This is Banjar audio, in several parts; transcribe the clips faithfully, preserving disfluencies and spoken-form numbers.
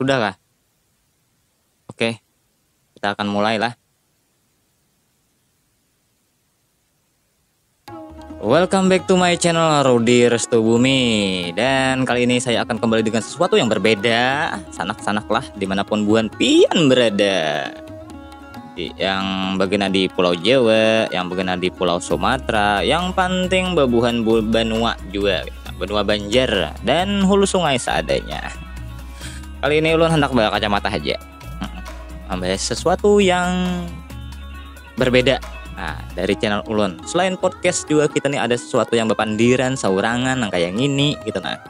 Sudah kah? Oke, kita akan mulai lah. Welcome back to my channel, Rudi Restu Bumi. Dan kali ini saya akan kembali dengan sesuatu yang berbeda. Sanak-sanak lah, dimanapun buhan pian berada. Di, yang bagena di Pulau Jawa, yang bagena di Pulau Sumatera, yang penting bebuhan bu-, banua juga, gitu. Banua Banjar dan hulu sungai seadanya. Kali ini ulun hendak bawa kacamata aja. Membahas sesuatu yang berbeda. Nah, dari channel ulun. Selain podcast juga kita nih ada sesuatu yang bepandiran, saurangan, yang kayak gini gitu nah.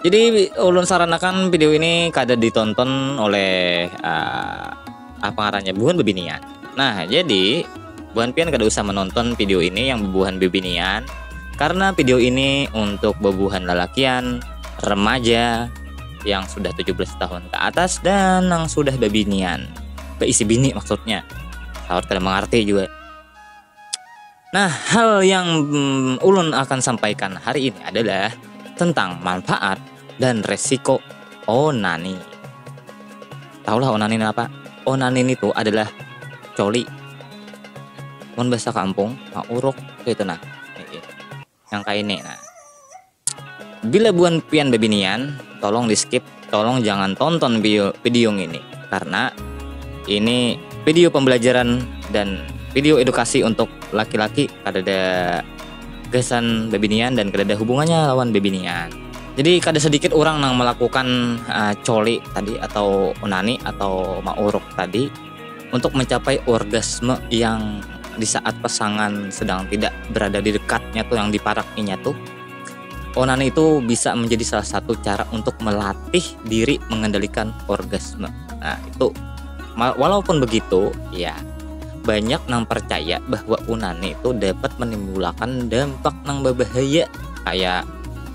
Jadi ulun saranakan video ini kada ditonton oleh uh, apa ngarannya, buhan bebinian. Nah, jadi buhan pian kada usah menonton video ini yang bubuhan bebinian, karena video ini untuk bubuhan lalakian, remaja yang sudah tujuh belas tahun ke atas dan yang sudah bebinian, beisi bini maksudnya. Saur kada mengerti juga. Nah, hal yang mm, ulun akan sampaikan hari ini adalah tentang manfaat dan resiko onani. Tahulah onani ini apa? Onani itu adalah coli. Mun bahasa kampung, mauruk itu nah. Yang kayak ini nah. Bila buhan pian bebinian, tolong di skip, tolong jangan tonton video video ini karena ini video pembelajaran dan video edukasi untuk laki-laki, kada ada gasan bebinian dan kada ada hubungannya lawan bebinian. Jadi kada sedikit orang yang melakukan uh, coli tadi atau onani atau mauruk tadi untuk mencapai orgasme yang di saat pasangan sedang tidak berada di dekatnya tuh, yang diparakinya tuh, onani itu bisa menjadi salah satu cara untuk melatih diri mengendalikan orgasme. Nah, itu walaupun begitu, ya banyak yang percaya bahwa onani itu dapat menimbulkan dampak yang berbahaya kayak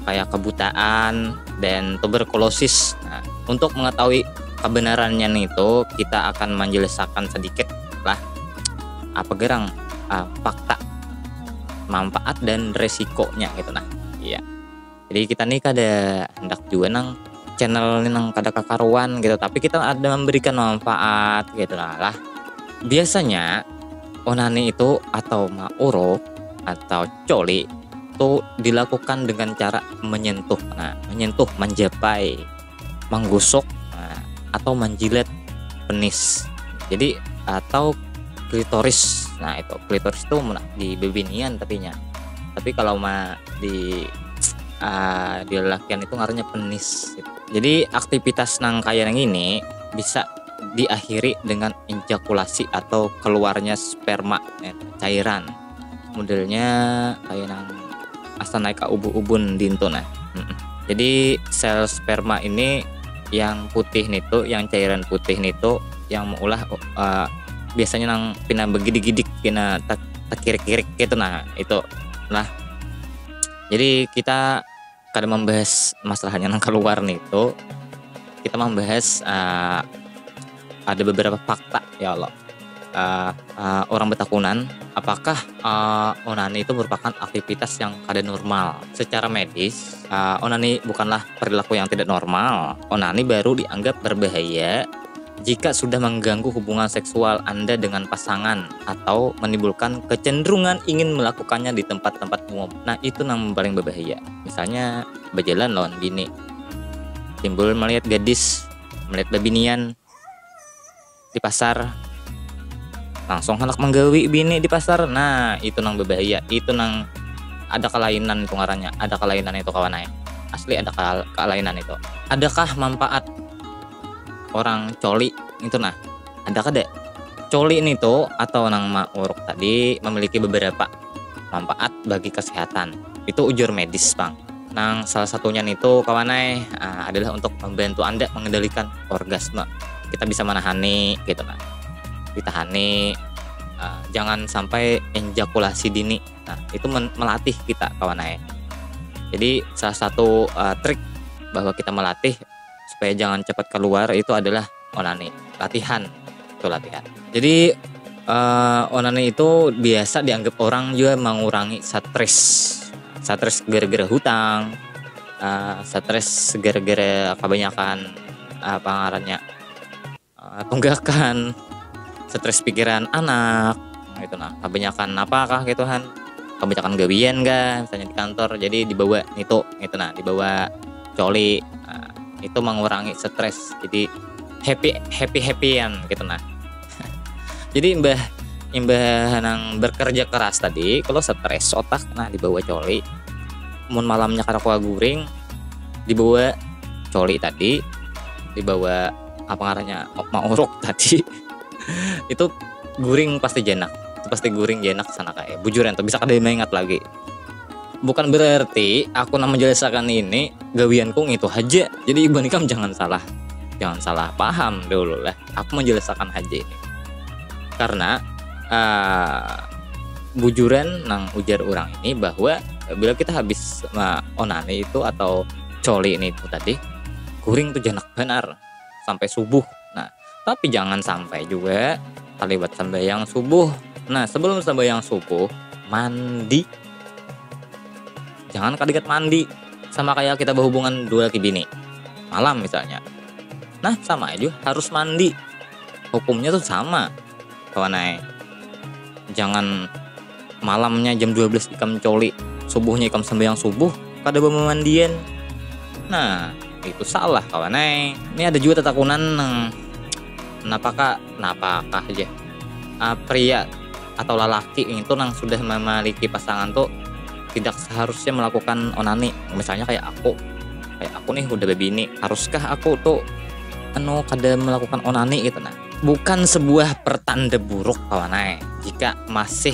kayak kebutaan dan tuberkulosis. Nah, untuk mengetahui kebenarannya itu kita akan menjelaskan sedikit lah apa gerang uh, fakta manfaat dan resikonya gitu nah. Iya. Jadi kita nih kada hendak juga nang channel ini nang kada kakaruan gitu, tapi kita ada memberikan manfaat gitu nah lah. Biasanya onani itu atau mauruk atau coli itu dilakukan dengan cara menyentuh. Nah, menyentuh, menjapai, menggusuk, nah, atau menjilat penis. Jadi atau klitoris. Nah, itu klitoris itu di bebinian tapinya. Tapi kalau ma di uh, di lelakian itu ngarannya penis. Jadi aktivitas nang kaya nang ini bisa diakhiri dengan ejakulasi atau keluarnya sperma, eh, cairan. Modelnya kayak nang asa naik ke ubun-ubun dintu nah. Jadi sel sperma ini yang putih nitu, yang cairan putih nitu yang meulah uh, biasanya nang pina begidik-gidik, pina tekirik-kirik gitu nah itu nah. Jadi kita kada membahas masalahnya nang keluar nitu, kita membahas uh, ada beberapa fakta ya Allah. Uh, uh, orang betakunan apakah uh, onani itu merupakan aktivitas yang kada normal. Secara medis, uh, onani bukanlah perilaku yang tidak normal. Onani baru dianggap berbahaya jika sudah mengganggu hubungan seksual Anda dengan pasangan atau menimbulkan kecenderungan ingin melakukannya di tempat-tempat umum. Nah, itu yang paling berbahaya. Misalnya berjalan lawan bini, timbul melihat gadis, melihat bebinian di pasar, langsung hendak menggawi bini di pasar. Nah, itu nang berbahaya, itu nang ada kelainan itu ngarannya, ada kelainan itu kawan ai. Asli ada kelainan itu. Adakah manfaat orang coli itu nah? Ada kada? Coli ini tuh atau nang mauruk tadi memiliki beberapa manfaat bagi kesehatan. Itu ujur medis pang. Nang salah satunya nitu kawanai uh, adalah untuk membantu anda mengendalikan orgasme. Kita bisa menahani gitu nah. Ditahani uh, jangan sampai ejakulasi dini. Nah, itu men- melatih kita kawanai. Jadi salah satu uh, trik bahwa kita melatih supaya jangan cepat keluar itu adalah onani, latihan. Itu latihan. Jadi uh, onani itu biasa dianggap orang juga mengurangi stres. Stres gara-gara hutang, uh, stres gara-gara kebanyakan apa ngarannya, uh, tunggakan, stres pikiran anak gitu nah. Kebanyakan apa kah gitu kan, kebanyakan gawian kah misalnya di kantor, jadi dibawa itu gitu nah, dibawa coli. Nah, itu mengurangi stres, jadi happy happy happyan gitu nah. Jadi imbah imbah nang bekerja keras tadi, kalau stres otak nah dibawa coli. Mun malamnya kada kawa guring, dibawa coli tadi, dibawa apa ngarannya, mauruk tadi. Itu guring pasti jenak, itu pasti guring jenak sana kayak bujuran tuh, bisa kada maingat lagi. Bukan berarti aku nang menjelaskan ini gawianku ngitu haja, jadi ibu nikam jangan salah jangan salah paham dulu lah, aku menjelaskan haja ini karena uh, bujuran nang ujar orang ini bahwa bila kita habis uh, onani itu atau coli ini itu tadi, guring tuh jenak benar sampai subuh. Nah, tapi jangan sampai juga terlibat sembahyang subuh. Nah, sebelum sembahyang subuh, mandi. Jangan kadikat mandi. Sama kayak kita berhubungan dua laki bini malam misalnya. Nah, sama aja harus mandi. Hukumnya tuh sama, kawan ai. Jangan malamnya jam dua belas ikam coli, subuhnya ikam sembahyang subuh, kada pemandian. Nah, itu salah, kawan ai. Ini ada juga tetakunan nang napakah napakah aja uh, pria atau lalaki itu nang sudah memiliki pasangan tuh tidak seharusnya melakukan onani. Misalnya kayak aku, kayak aku nih udah bebini, haruskah aku tuh anu kada melakukan onani gitu nah? Bukan sebuah pertanda buruk, kawan ai, jika masih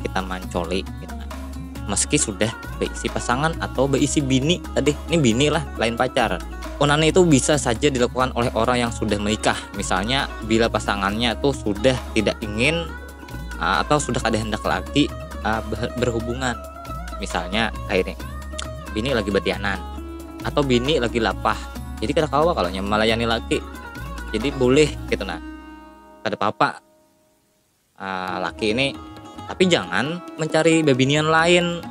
kita mancoli gitu nah, meski sudah berisi pasangan atau berisi bini tadi. Ini bini lah, lain pacar. Onani itu bisa saja dilakukan oleh orang yang sudah menikah. Misalnya bila pasangannya tuh sudah tidak ingin uh, atau sudah kada hendak lagi uh, berhubungan. Misalnya kayak ini, bini lagi batianan atau bini lagi lapah. Jadi kada kawa kalau melayani laki. Jadi boleh gitu nah. Kada apa-apa uh, laki ini, tapi jangan mencari bebinian lain.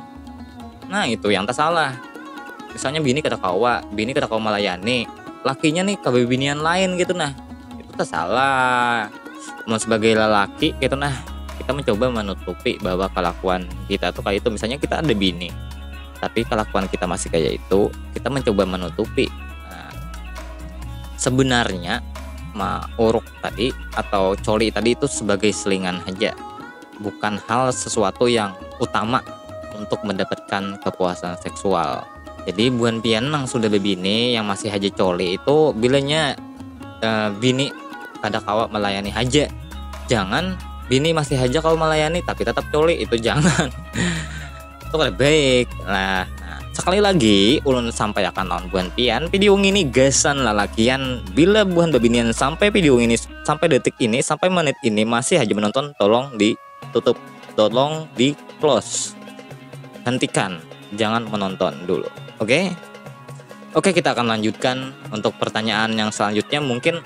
Nah, itu yang tersalah. Misalnya bini kada kawa, bini kada kawa melayani, lakinya nih ke bebinian lain gitu nah. Itu tersalah. Mau sebagai lelaki gitu nah, kita mencoba menutupi bahwa kelakuan kita tuh kayak itu. Misalnya kita ada bini, tapi kelakuan kita masih kayak itu, kita mencoba menutupi. Nah, sebenarnya ma uruk tadi atau coli tadi itu sebagai selingan saja, bukan hal sesuatu yang utama untuk mendapatkan kepuasan seksual. Jadi buhan pian nang sudah bebini yang masih haja coli itu bilanya uh, bini kada kawa melayani haja. Jangan bini masih haja kawa melayani tapi tetap coli, itu jangan. Itu kada baik. Nah, nah, sekali lagi ulun sampaikan lawan buhan pian, video ini gasan lalakian. Bila buhan bebinian sampai video ini, sampai detik ini, sampai menit ini masih haja menonton, tolong ditutup, tolong di close, hentikan, jangan menonton dulu. Oke? Oke, kita akan lanjutkan untuk pertanyaan yang selanjutnya. Mungkin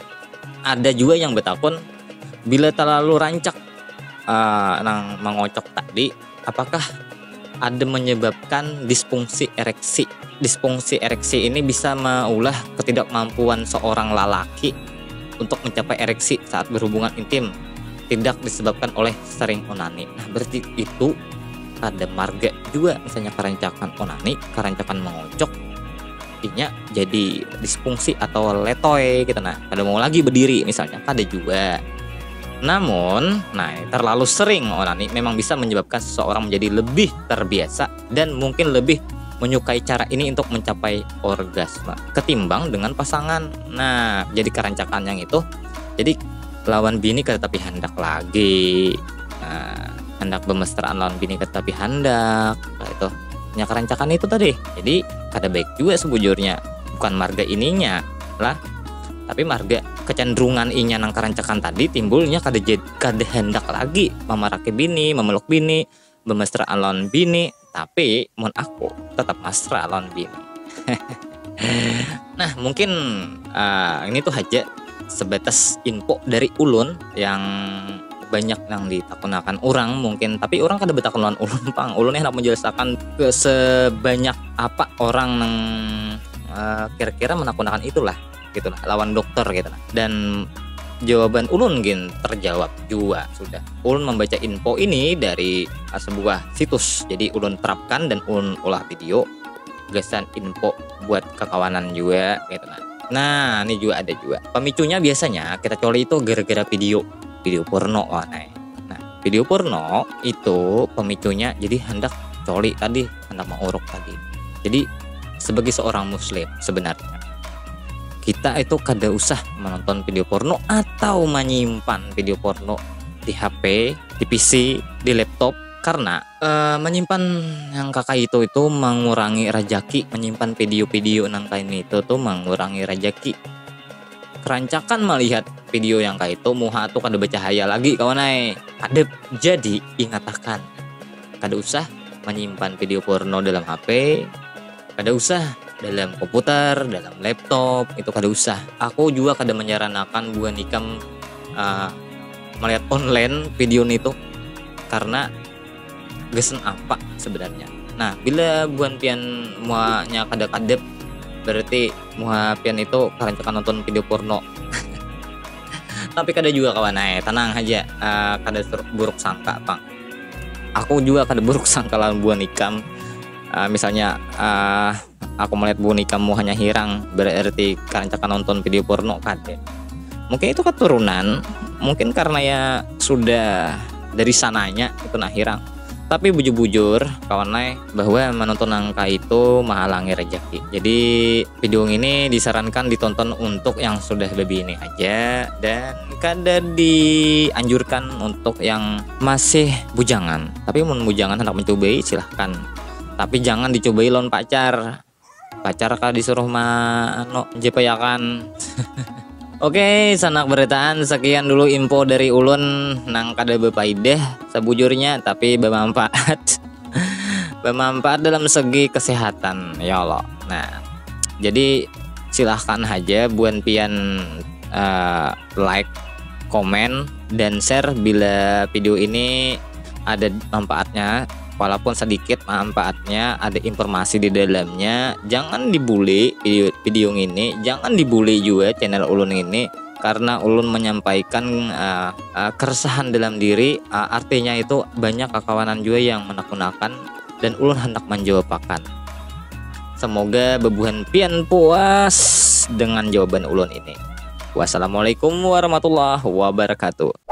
ada juga yang betakun, bila terlalu rancak uh, nang mengocok tadi, apakah ada menyebabkan disfungsi ereksi? Disfungsi ereksi ini bisa maulah ketidakmampuan seorang lalaki untuk mencapai ereksi saat berhubungan intim, tidak disebabkan oleh sering onani. Nah, berarti itu ada marga juga, misalnya kerancakan onani, kerancakan mengocok, inya jadi disfungsi atau letoy gitu. Nah, kada mau lagi berdiri misalnya, kada juga. Namun, nah, terlalu sering onani memang bisa menyebabkan seseorang menjadi lebih terbiasa dan mungkin lebih menyukai cara ini untuk mencapai orgasme ketimbang dengan pasangan. Nah, jadi kerancakan yang itu, jadi lawan bini kada tapi handak lagi. Nah, handak bermesraan lawan bini kada tapi handak, nah, itu nya kerancakan itu tadi. Jadi kada baik juga sebujurnya, bukan marga ininya lah, tapi marga kecenderungan inya nang kerancakan tadi timbulnya kada jad, kada hendak lagi memaraki bini, memeluk bini, bermesraan lawan bini. Tapi mun aku tetap mesra lawan bini. Nah, mungkin uh, ini tuh aja sebatas info dari ulun yang banyak yang ditakunakan orang mungkin, tapi orang kada betakunan ulun pang. Ulun hendak menjelaskan ke sebanyak apa orang nang uh, kira-kira menakunakan itulah. gitu nah, lawan dokter gitu nah. Dan jawaban ulun gin terjawab jua sudah. Ulun membaca info ini dari uh, sebuah situs. Jadi ulun terapkan dan ulun olah video gasan info buat kakawanan juga gitu nah. Nah, ini juga ada juga. Pemicunya biasanya kita coli itu gara-gara video, video porno, oh, nah. Nah, video porno itu pemicunya jadi hendak coli tadi, hendak menguruk tadi. Jadi sebagai seorang muslim sebenarnya kita itu kada usah menonton video porno atau menyimpan video porno di H P, di P C, di laptop karena uh, menyimpan yang kakak itu itu mengurangi rajaki, menyimpan video-video nang kain itu tuh mengurangi rajaki. Kerancakan melihat video yang kayak itu, muha tuh kada bercahaya lagi kawan ai. Kadep. Jadi ingatakan, kada usah menyimpan video porno dalam H P, kada usah dalam komputer, dalam laptop, itu kada usah. Aku juga kada menyaranakan buan ikam uh, melihat online video nitu karena gesen apa sebenarnya. Nah, bila buan pian muanya kada kadep, berarti muha pian itu karancakan nonton video porno. Tapi kada juga kawan ai, tenang aja, uh, kada buruk sangka pang. Aku juga kada buruk sangka lawan buan ikam. Uh, misalnya uh, aku melihat buan ikam muhanya hirang, berarti karancakan nonton video porno, kada. Mungkin itu keturunan, mungkin karena ya sudah dari sananya itu nah hirang. Tapi bujur-bujur kawan ai, bahwa menonton nang kayak itu menghalangi rezeki. Jadi video ini disarankan ditonton untuk yang sudah berbini aja dan kada dianjurkan untuk yang masih bujangan. Tapi mun bujangan hendak mencobai, silahkan. Tapi jangan dicobai lawan pacar. Pacar kah disuruh ma anu jepayakan. Oke, sanak beritaan, sekian dulu info dari ulun nang kada berfaedah sebujurnya, tapi bermanfaat. Bermanfaat dalam segi kesehatan, ya Allah. Nah, jadi silahkan aja buan pian uh, like, komen, dan share bila video ini ada manfaatnya, walaupun sedikit manfaatnya, ada informasi di dalamnya. Jangan dibully video, video ini, jangan dibully juga channel ulun ini karena ulun menyampaikan uh, uh, keresahan dalam diri, uh, artinya itu banyak kakawanan juga yang menakunakan dan ulun hendak menjawabakan. Semoga bebuhan pian puas dengan jawaban ulun ini. Wassalamualaikum warahmatullahi wabarakatuh.